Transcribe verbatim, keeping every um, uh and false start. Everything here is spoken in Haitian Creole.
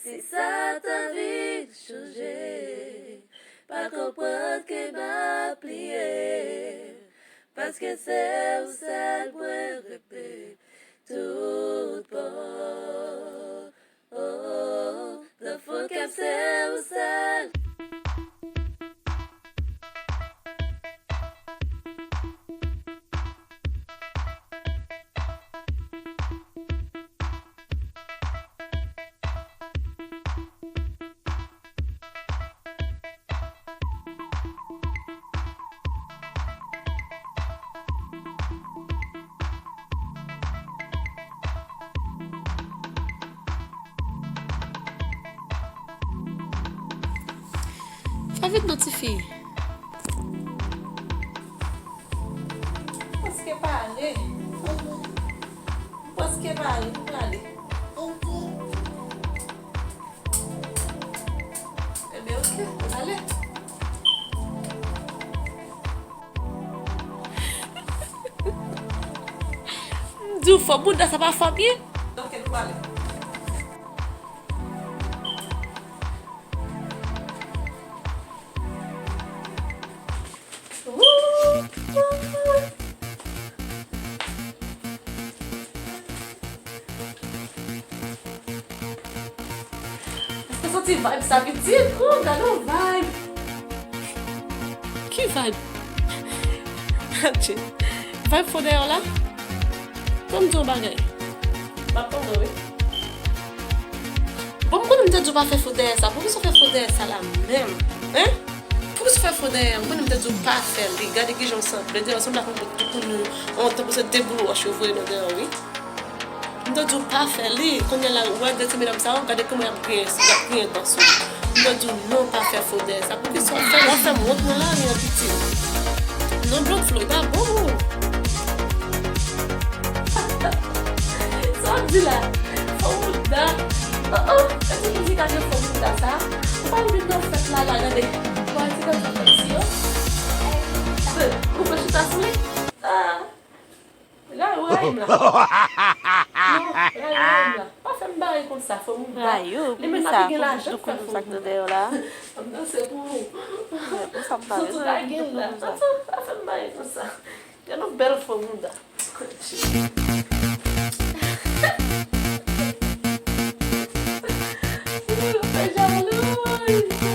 Si sa t anvi chanje, pa konprann ke m ap pliye, paske se ou sèl mwen rete tout bon. Oh, nan fon kè m se ou sèl. Fè vit non, tifi. Prèske pare. Prèske pare, nou prale. Ebyen, oke, nou prale. M di w fò bouda sa pa fò byen. Oke, nou prale. Èske w santi vibe sa pitit? Ooh, gade yon vibe. Ki vibe? Adje. Vibe fò dèyè w la? Ban m di w yon bagay. M ap tande w, wi. Bon, m konnen m te di w pa fè fo dèyè sa. Poukisa w fè fo dèyè sa la menm? Hein? Poukisa w fè fo dèyè? M konnen m te di w pa fè li. Gade kijan w sanble. Dèyè w sanble ak yon bout toutouni. Yon tan pou se de boul wòch yo voye nan dèyè w, wi. M te di w pa fè li. Kounye a la, ou wè de ti medam sa yo, gade kòman y ap griyen, y ap griyen dans ou. M te di w non, pa fè fo dèyè sa. Poukisa w fè l? W ap fè m wont nan lari an, pitit. Non, Blank Flo, li pa bon pou ou. Sa w ap di la? Fo bouda. Oh, oh, e ti mizik ak fo bouda sa. Ou pa vin nan fèt la, la, gade. Bon, ti gade fèt si yo. Ou pe chita sou li? Ah. Rayo, rayi m la. Non, rayo, rayi m la. Pa fè m bare konsa, fo bouda. Rayo, li menm la ki gen lajan pou fè fo bouda. Sa k nan dèyè w la? M danse pou ou. Pou sa m pa bezwen tout bagay la. Anto, pa fè m bare konsa. Gade yon bèl fo bouda. Ou fè jalou.